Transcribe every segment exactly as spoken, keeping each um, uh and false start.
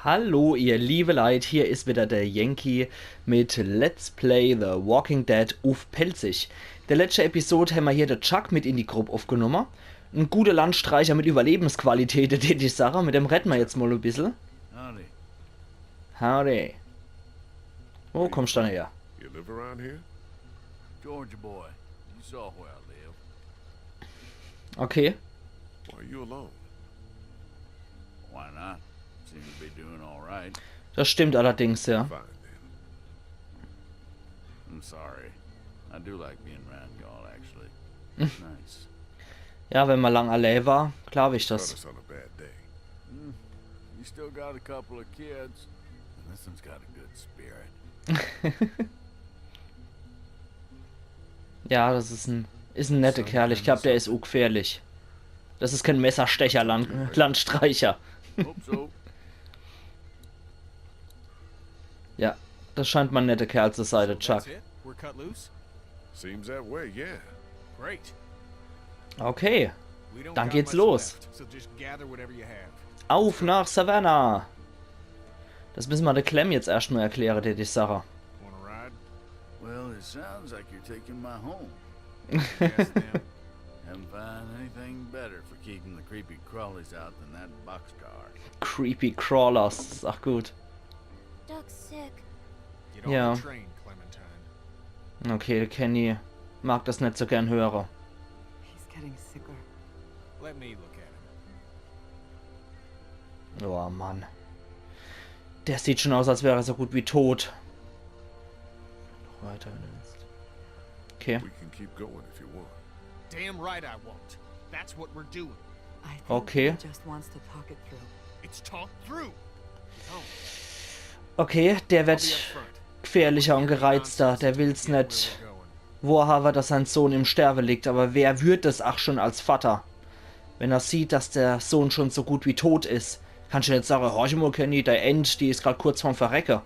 Hallo, ihr liebe Leit, hier is wieder der Yankee mit Let's Play The Walking Dead uff Pälzisch. In der letschte Episode hämmer hier de Chuck mit in die Grupp uffgenumme. En gute Landstreicher mit Überlebensqualität, tät ich sache. Mit dem redde mer jetzt mol e bissel. Howdy. Howdy. Wo kommst du dann her? You live around here? Georgia boy, you saw where I live. Okay. Why are you alone? Why not? Seem to be doing all right. Das stimmt allerdings, ja. Fine then. I'm sorry. I do like being around y'all, actually. Nice. Ja, wenn mer lang allee war, glaab ich das. Caught us on a bad day. Hmm. You still got a couple of kids. And this one's got a good spirit. Ja, das is en, is en nette Kerl. Ich glaab, der is ugfährlich. Das is kein Messerstecher, Land, Landstreicher. Hope so. Ja, das scheint mol en nette Kerl zu sei, de Chuck. That's it? We're cut loose? Seems that way, yeah. Great. Okay, dann geht's los. We don't got much left, so just gather whatever you have. Auf nach Savannah. Das müsse mer de Clem jetzt erscht mol erkläre, tät ich sache. Wanna ride? Well, it sounds like you're taking my home. Yes, then. Haven't found anything better for keeping the creepy crawlies out than that boxcar. Creepy Crawlers, ach gut. Duck's sick. Get on the train, Clementine. Okay, de Kenny mag das net so gern höre. He's getting sicker. Let me look at him. Oh Mann. Der sieht schon aus, als wär er so gut wie tot. Noch weiter, wenn du willst. Okay. We can keep going if you want. Damn right I won't. That's what we're doing. I think he just wants to talk it through. It's talk through. Okay, der wird gefährlicher und gereizter. Der will's net wohrhawe, dass sein Sohn im Sterbe liegt. Aber wer würd das ach schon als Vater? Wenn er sieht, dass der Sohn schon so gut wie tot is, kannst du net sage: „Horch mol, Kenny, dei End, die is grad kurz vorm Verrecke.“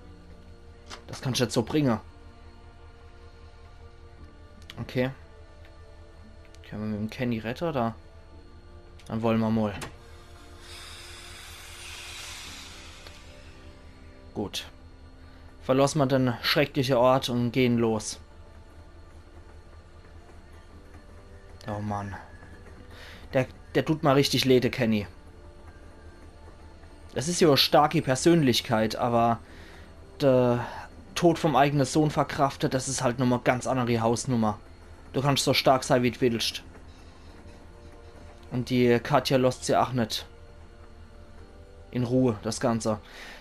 Das kannst du net so bringe. Okay. Könne mer mit dem Kenny rette, oder? Dann wolle mer mol. Gut. Verlosse mer den schreckliche Ort und gehen los. Oh Mann. Der, der tut mer richtig leed, de Kenny. Das is jo e starki Persönlichkeit, aber de Tod vom eigene Sohn verkrafte, das is halt nochmol ganz anneri Hausnummer. Du kannst so stark sei, wie d' willst. Und die Katja losst se ach net in Ruhe, das Ganze.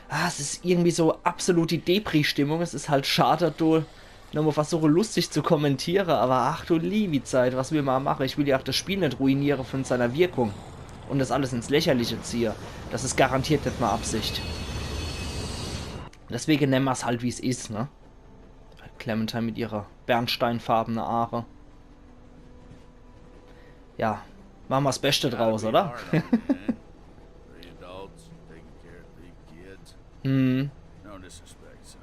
Ah, es is irgendwie so absolut die Depri-Stimmung. Es is halt schad, dass du nochmol versuche, lustig zu kommentiere, aber ach du liewi Zeit, was will mer mache? Ich will jo ach das Spiel net ruiniere von seiner Wirkung und das alles ins Lächerliche ziehe. Das is garantiert net mei Absicht. Deswege nemme mer's halt, wie's is, ne? Clementine mit ihre bernsteinfarbene Haare. Ja, mache mer's Beste draus, oder? Three adults, taking care of three kids. Hm. No disrespect, son.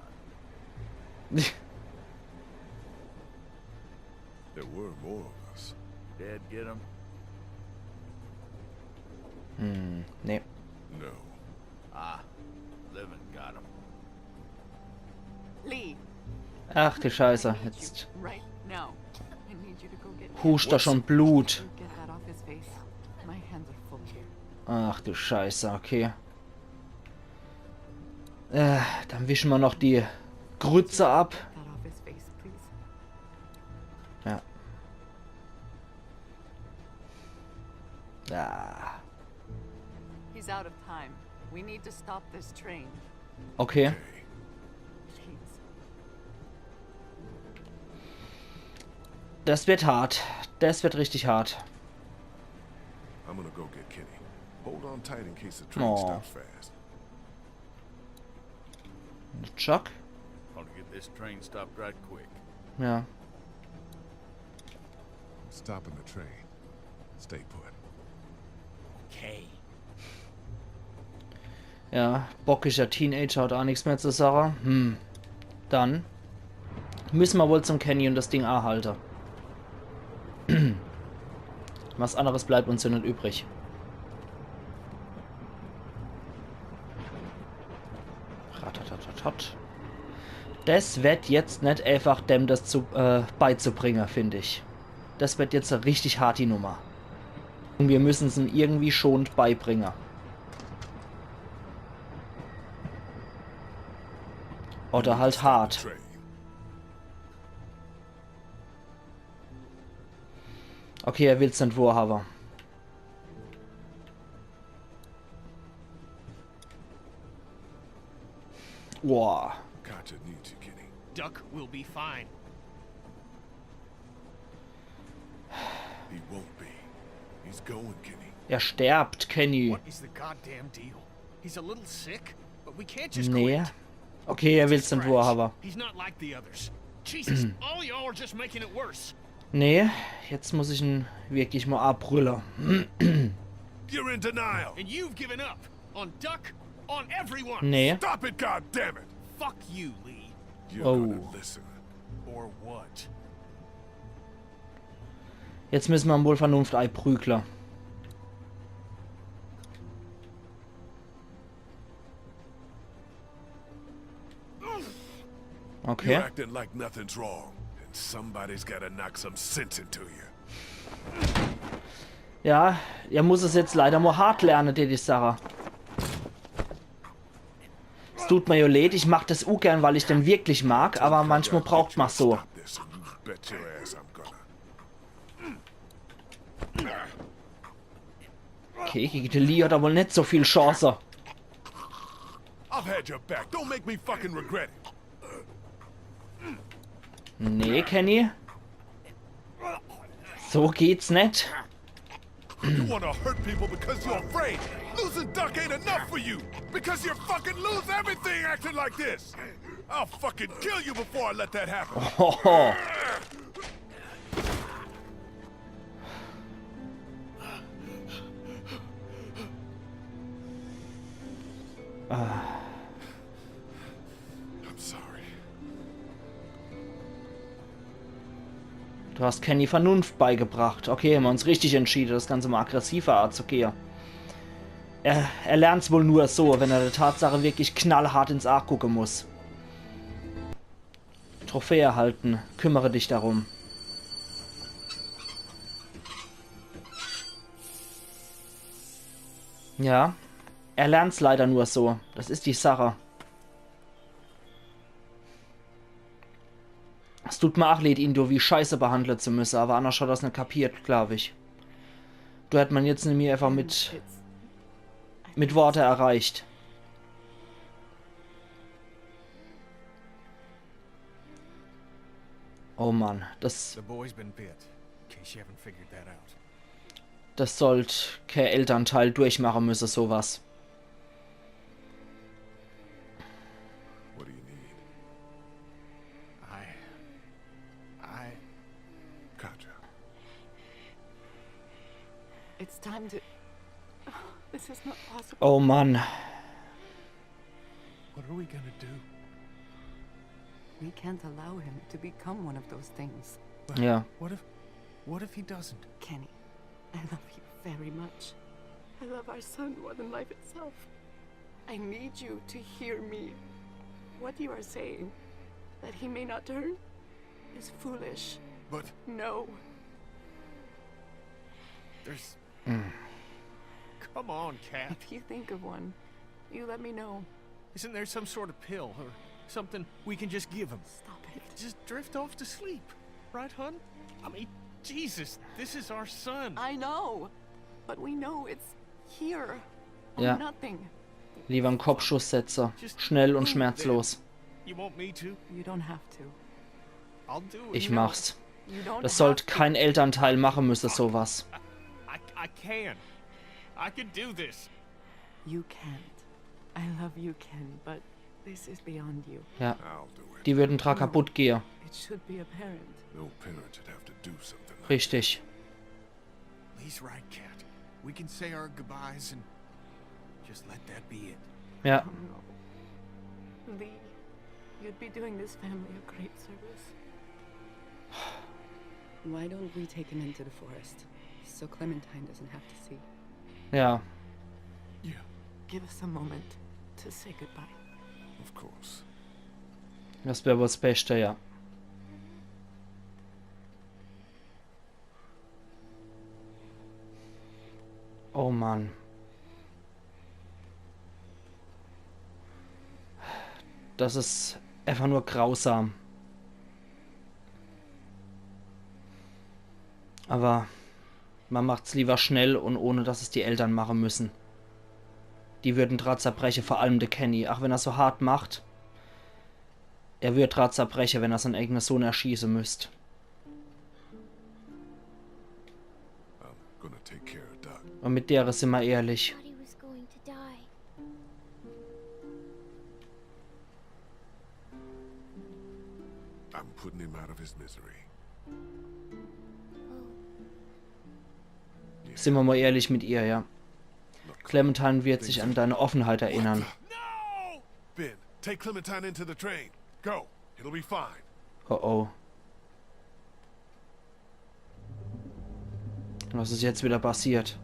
There were more of us. Dad get 'em? Hm, nee. No. Ah, Livin got 'em. Lee. Ach du Scheiße, jetzt huscht er schon Blut. Ach du Scheiße, okay. Äh, dann wische mer noch die Grütze ab. Ja. Ah. He's out of time. We need to stop this train. Okay. Das wird hart. Das wird richtig hart. I'm gonna go get Kenny. Hold on tight in case the train stops fast. Chuck? Gonna get this train stopped right quick. Ja. I'm stopping the train. Stay put. Okay. Ja, bockiger Teenager hat ach nix mehr zu sage. Hm. Dann müsse mer wohl zum Kenny und das Ding aahalte. Was anneres bleibt uns jo net übrig. Hot, hot, hot, hot, hot. Das wird jetzt net einfach, dem das zu, äh, beizubringen, find ich. Das wird jetzt e richtig harti Nummer. Und wir müssen es ihm irgendwie schonend beibringen. Oder halt hart. Okay, er will's net wohrhaben. Boah. Katjaa needs you, Kenny. Duck will be fine. He won't be. He's going, Kenny. Er sterbt, Kenny. What is the goddamn deal? He's a little sick, but we can't just quit. Nee. Okay, er will's net wohrhaben. He's not like the others. Jesus, all y'all are just making it worse. Nee, jetzt muss ich ihn wirklich mal abrüllen. You're in denial. And you've given up on Duck, on everyone. Nee. Stop it, goddammit! Fuck you, Lee. You're gonna listen. Or what? Jetzt müssen wir ihn wohl Vernunft eiprügeln. Okay. You're acting like nothing's wrong, and somebody's gotta knock some sense into you. Ja, er muss es jetzt leider mal hart lernen, die, die Sache. Es tut mir ja leid, ich mach das ungern, weil ich den wirklich mag, aber manchmal braucht man's so. Stop this, and you bet your ass I'm gonna. Okay, gegen den Lee hat er wohl net so viel Chance. I've had your back. Don't make me fucking regret it. Nee, Kenny. So geht's net. You wanna hurt people because you're afraid. Losing Duck ain't enough for you. Because you're fucking lose everything acting like this. I'll fucking kill you before I let that happen. Hoho. Ah. I'm sorry. Du hast Kenny Vernunft beigebracht. Okay, haben wir uns richtig entschieden, das Ganze mal aggressiver anzugehen. Er, er lernt's wohl nur so, wenn er der Tatsache wirklich knallhart ins Aach gucken muss. Trophäe erhalten. Kümmere dich darum. Ja. Er lernt's leider nur so. Das is die Sache. Es tut mir aach leid, ihn do wie Scheiße behandle zu müsse, aber annerscht hat er's net kapiert, glaub ich. Do hätt man jetzt nämlich einfach mit, mit Worte erreicht. Oh Mann, das, The boy's been bit, in case you haven't figured that out. Das sollt kee Elternteil durchmache müsse, sowas. What do you need? I. I. Katjaa. It's time to. This is not possible. Oh Mann. What are we gonna do? We can't allow him to become one of those things. Ja. What if, what if he doesn't? Kenny, I love you very much. I love our son more than life itself. I need you to hear me. What you are saying, that he may not turn, is foolish. But no. There's Mm. Come on, Kat. If you think of one, you let me know. Isn't there some sort of pill or something we can just give him? Stop it. Just drift off to sleep, right, hun? I mean, Jesus, this is our son. I know, but we know it's here. Ja. Nothing. Lieber en Kopfschuss setze. Schnell und schmerzlos. You want me to? You don't have to. I'll do it. Ich mach's. You don't have to. Das sollt kein Elternteil mache müsse, sowas. I, I can. I can do this. You can't. I love you, Ken, but this is beyond you. Ja. I'll do it. Die würden dra kaputt gehe. It should be apparent. No parent should have to do something like that. Richtig. He's right, Kat. We can say our goodbyes and just let that be it. Ja. Oh, no. Lee, you'd be doing this family a great service. Why don't we take him into the forest so Clementine doesn't have to see? Ja. Yeah. Give us a moment to say goodbye. Of course. Das wär wohl das Beste, ja. Oh Mann. Das is einfach nur grausam. Aber man macht's lieber schnell und ohne, dass es die Eltern machen müssen. Die würden dra zerbrechen, vor allem de Kenny. Ach wenn er so hart macht, er würd dra zerbrechen, wenn er sein eigener Sohn erschießen müsst. I'm gonna take care of Doc. Und mit der is immer ehrlich. Thought he was going to die. I'm putting him out of his misery. Oh, Sind wir mal ehrlich mit ihr, ja. Clementine wird sich an deine Offenheit erinnern. No! Ben, take Clementine into the train. Go. It'll be fine. Oh oh. Was is jetzt wieder passiert?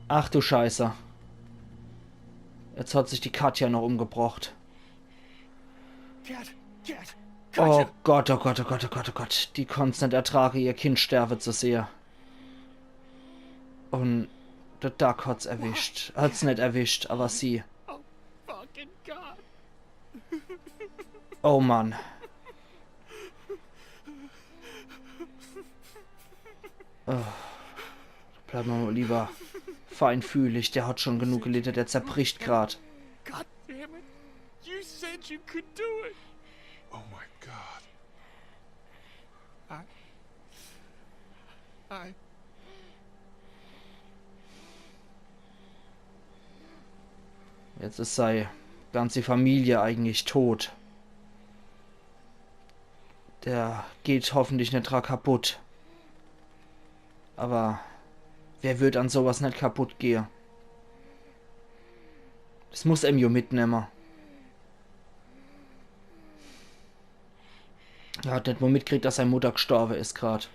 Ach du Scheiße. Jetzt hat sich die Katja noch umgebracht. Cat, Cat, Oh Katja. Gott, oh Gott, oh Gott, oh Gott, oh Gott. Die konnt's net ertrage, ihr Kind sterbe zu sehe. Und de Doc hat's erwischt. Hat's net erwischt, aber sie. Oh, fucking God. Oh Mann. Oh. Bleib mal lieber feinfühlig, der hat schon genug gelitten, der zerbricht grad. God damn it. You said you could do it. Oh my God. I. I. Jetzt is sei ganze Familie eigentlich tot. Der geht hoffentlich net dra kaputt. Aber wer würd an sowas net kaputt gehe? Das muss em jo mitnemme. Er hat net mal mitkriegt, dass sei Mutter gestorbe is grad.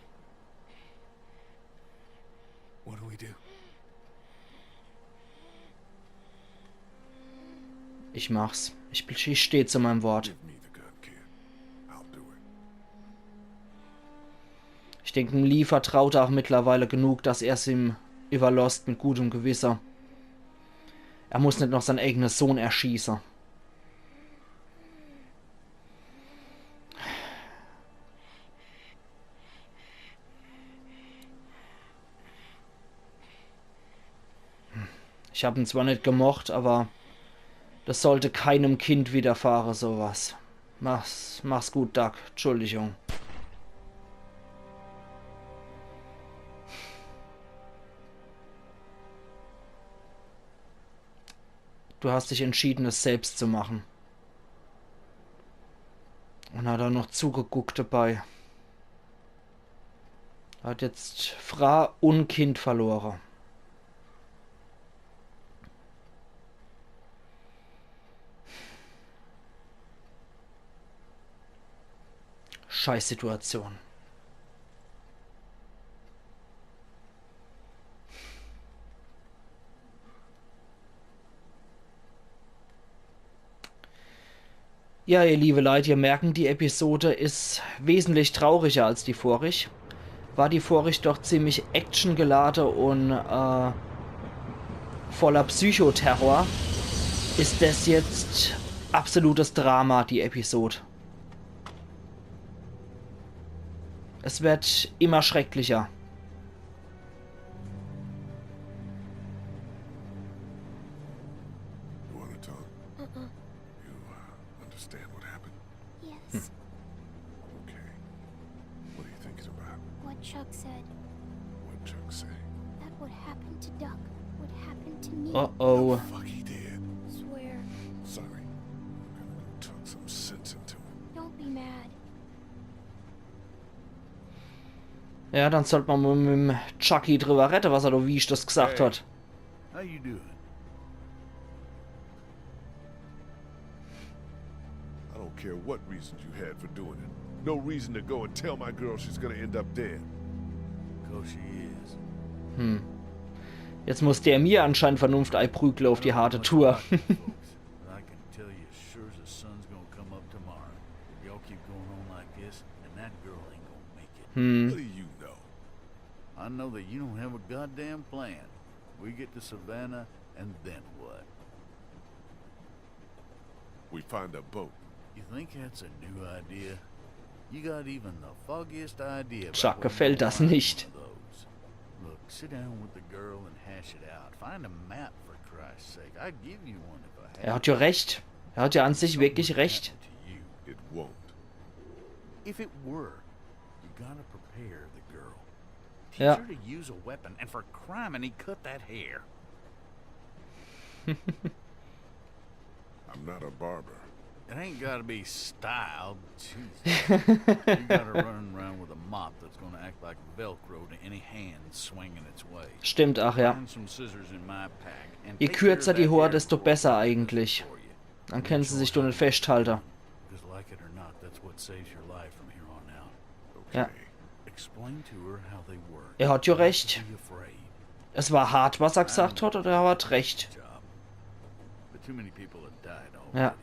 What do we do? Ich mach's. Ich, ich steh zu meinem Wort. Give me the gun, kid. I'll do it. Ich denk, dem Lee vertraut er auch mittlerweile genug, dass er's ihm überlosst mit gutem Gewisse. Er muss net noch sein eigener Sohn erschieße. Ich hab ihn zwar net gemocht, aber das sollte keinem Kind widerfahre, sowas. Mach's, mach's gut, Doc. Entschuldigung. Du hast dich entschieden, es selbst zu machen. Und hat auch noch zugeguckt dabei. Hat jetzt Fra und Kind verlore. Scheißsituation. Ja, ihr liebe Leit, ihr merken, die Episode is wesentlich trauriger als die vorig. War die vorig doch ziemlich actiongeladen und äh, voller Psychoterror, is das jetzt absolutes Drama, die Episode. Es wird immer schrecklicher. You wanna talk? Uh-uh. You uh, understand what happened? Yes. Okay. What are you thinking about? What Chuck said. What Chuck say? That what happened to Doc would happen to me. Uh oh. Fuck, he did. Swear. Sorry. I'm gonna go talk some sense into him. Don't be mad. Ja, dann sollt man mal mit dem Chucky drüber reden, was er da, wie ich das gesagt Hey. hat. How you doing? I don't care what reasons you had for doing it. No reason to go and tell my girl she's gonna end up dead. she is. Hm. Jetzt muss der mir anscheinend Vernunft eiprügle auf die harte Tour. But I can tell you as sure as the sun's gonna come up tomorrow, y'all keep going on like this, and that girl ain't gonna make it. Hm. What do you know? I know that you don't have a goddamn plan. We get to Savannah, and then what? We find a boat. You think that's a new idea? You got even the foggiest idea about Chuck where gefällt you'll das find nicht. One of those. Look, sit down with the girl and hash it out. Find a map, for Christ's sake. I'd give you one if I had. Er hat ja recht. Er hat ja an sich wirklich recht. Happen to you. It won't. If it were, you gotta prepare the girl. Teach Ja. her to use a weapon, and for crime, and he cut that hair. I'm not a barber. It ain't gotta be style. Jesus. You gotta run around with a mop that's gonna act like Velcro to any hand swinging its way. Stimmt, ach ja. Find some scissors in my pack and Je take care of kürzer that die Hoor, hair desto for besser me. Eigentlich. For you. Dann können sie sich doch net festhalte. Because like it or not, that's what saves your life from here on out. Ja. Okay. Explain to her how they work. Er hat ja recht. Be afraid. Es war hart, was er gesagt hat, oder er hat recht? Job. But too many people have died Ja. already.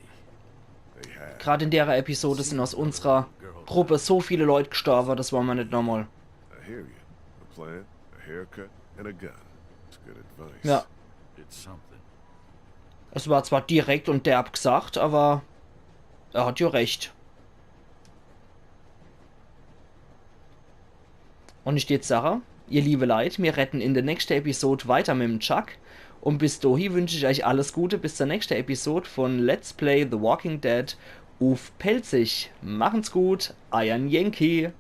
They have. Gerade in der Episode sind aus unserer Gruppe so viele Leute gestorben, das wollen wir nicht nochmal. I hear you. A plan, a haircut, and a gun. It's good advice. Ja, It's something. Es war zwar direkt und derb gesagt, aber er hat ja recht. Und ich jetzt sage, ihr liebe Leit, mir redden in der nächsten Episode weiter mit dem Chuck. Und bis dahin wünsche ich euch alles Gute bis zur nächsten Episode von Let's Play The Walking Dead uff Pälzisch. Machen's gut, eiern Yankee.